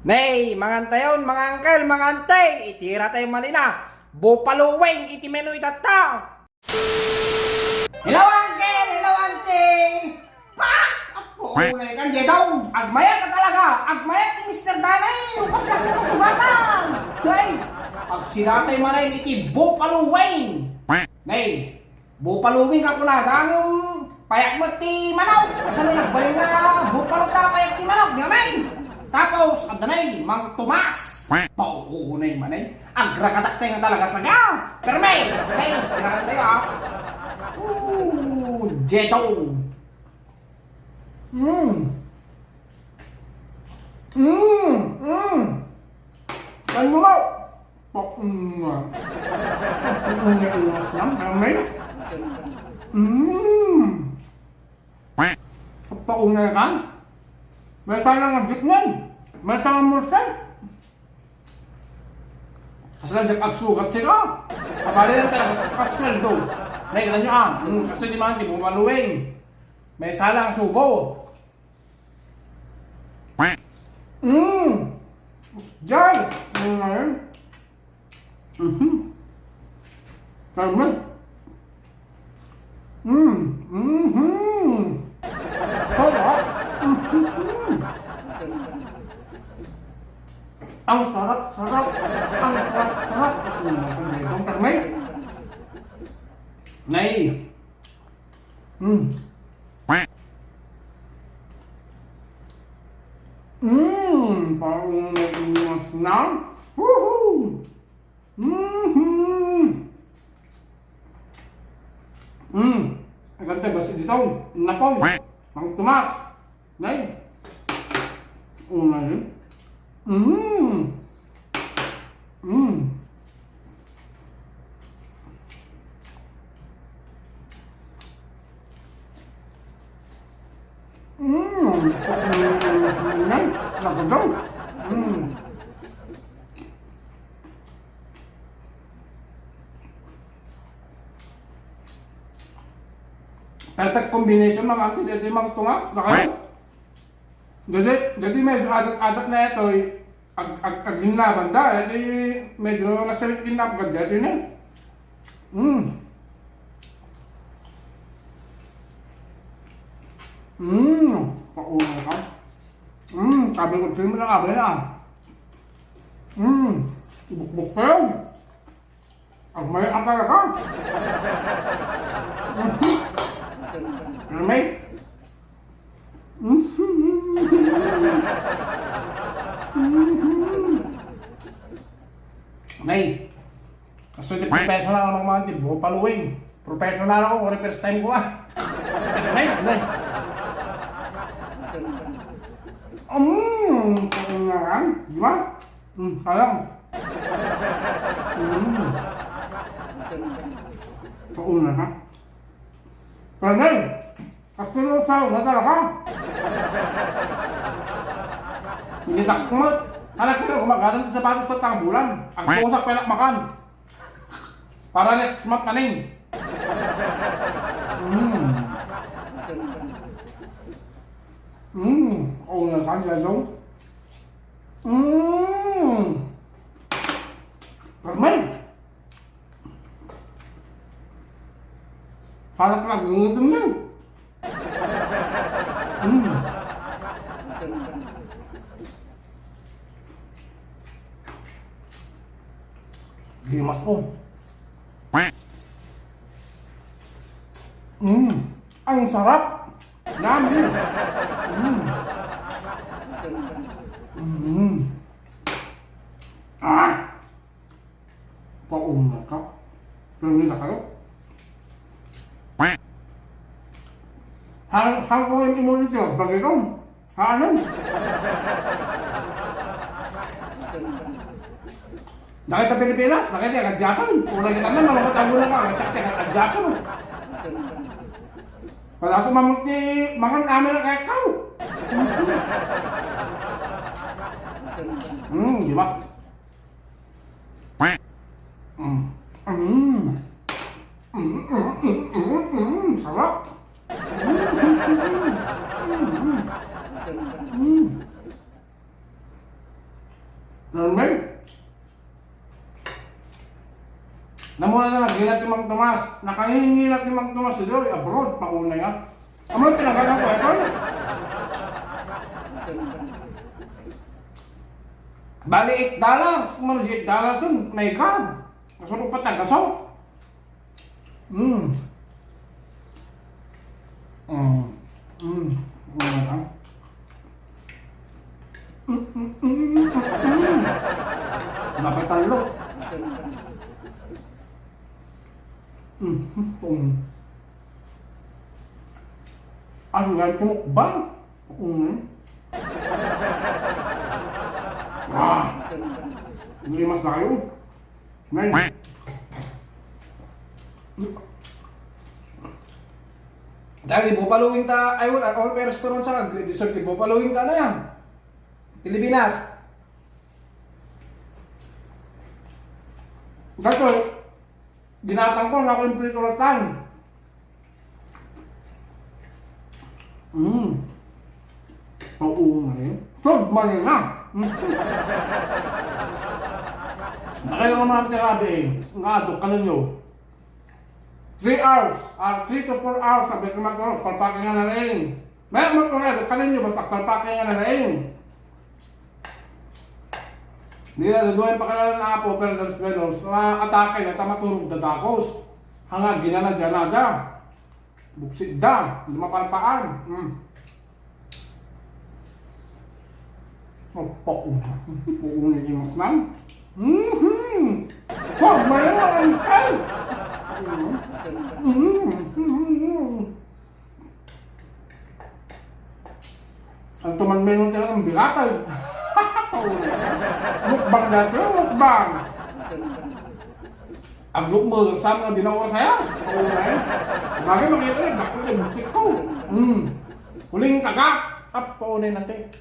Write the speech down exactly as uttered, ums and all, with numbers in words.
Nay, mangantayon, mga angkel, mga ante, itiratayo manen a buffalo wing iti menu itatta. Hello, angkel! Hello, ante! Pak! Apo, unay kan, Jedong! Agmayat ka talaga! Agmayat ni Mister Danay! Ukas na kung masugatan! Day! Agsidatay manen iti buffalo wing! Nay, buffalo wing ka kunada, ngem payak met ti manok. Kasano nagbalin nga buffalo ta payak ti manok, di amin? Tapos, adda nay, Mang Tomas. Pauunay manen. Agrakadak tayo nga talaga saga. Pero may, may, kailangan tayo, ah. Ooh, Jetong. Mm. Mm, mm. Ano mo? Paunga. Paunga iwas lang, amin. Mm. Paunga kan? May sana nga gitngan. May sana mulsay. Kasla diak agsugat sika. Kabali lang talaga kas-, kasweldo. Nay, kita nyo, ah. Mm, kasi di man, di buffalo wing. May sala ang subo. Mm. Diyan. Mm, ngayon. Mhm. Tama. Mm. Mhm. Sarap. Mhm. Ang sarap, sarap. Ang sarap, sarap. Mm, ang sarap, sarap. Nay. Mm. Mm, paungas na. Woohoo! Mm-hmm. Mm. Agantay, basta dito. Napoy. Mang Tomas. Nay. Oo nga yun. Mm. Mm. Mm. Mm. Lagadaw. Mm. Perfect combination, mga auntie. Dito yung mga tunga. Nakayo. Dati, dati medyo adat-adat na ito, eh, ag-, ag-, aglinlaban da, eh, di medyo nasa linlab ka dati na. Mm. Mm. Pauna ka. Mm. Sabi ko, "Tingnan mo lang, abay na." Mm. Bukbok pa yun. Agmay-at talaga. Agmay. Nay, kastoy ti professional nga mangmangan ti buffalo wing. Professional ako, kung first time ko, ah. Nay, nay. Mm, kung nga, di ba? Mm, sayang. Mm. Pauna ka. Pero ngayon, kastilosaw na talaga. Hindi takmat. Anak ko, gumagana ng sapatos sa tangabulan. Ang pusak pa yung makan. Para next month na rin. Mm. Mm. Oo nga, kan, Jajong. Mm. Permen. Parang nagutom na. Mm. Gimas ko. Mm. Ang sarap. Yummy. Mm. Mm. Ah! Pauna ka. Pero hindi na kayo. Hang, hang ko yung imuli ko. Bagay ko. Ha, ano? Nakita Pilipinas, nakita yung adyasan. Kung nakita na, malungkot ang muna ka. At saka yung adyasan. Wala ko mamut ni mangan amin ang kahit kao. Hmm, di ba? Mm. Mm. Mm, mm, mm, mm, mm. Sarap. Mm, mm, mm, mm. Mm. Normal? Namuna na naghinat ni Mang Tomas. Nakanginginat ni Mang Tomas, idoy, abroad, paunay nga. Amo yung pinanggalang ko, ito. Bali, eight dollars. Kung ano, eight dollars yun, my God. Kasunod pa, tagasot. Mm. Mm. Mm. Mm. Mm, mm, mm, mm, mm. Napatalo. Mm, mm. Ano nga yung mukbang? Mm. Ah. Hindi mas tayo. Ngayon. Dahil Buffalo Wing ta, ay wala, all restaurant sa Agri Dessert, Buffalo Wing ta na yan. Pilipinas. Dahil ginatang ko, sa ako yung prito ratan. Mm. Oo nga eh. Sod man yun ah. Mm. Nakayo nga mga tirabi eh. Nga adok ka ninyo. Three hours, ah, three to four hours, sabi ko magkuro, palpaki nga na rin. May magkuro, adok ka ninyo, basta palpaki nga na rin. Di na duduay pakilala na apo, pero sa Espanyol, sa atake na, tamaturog da dakos. Hanga, ginana, diana da. Buksit da, lumapalpaan. Mm. Opo, oo na imas lang. Mhm. Huwag mo rin maantay. Mhm. Mhm. Ang tuman menu talagang biratay. Mukbang dati, mukbang. Aglok mo, sa mga dinawar saya. Oo, eh. Bagay, makita na, dakot na yung musik ko. Hmm. Huling kagat. Ap, paunay natin.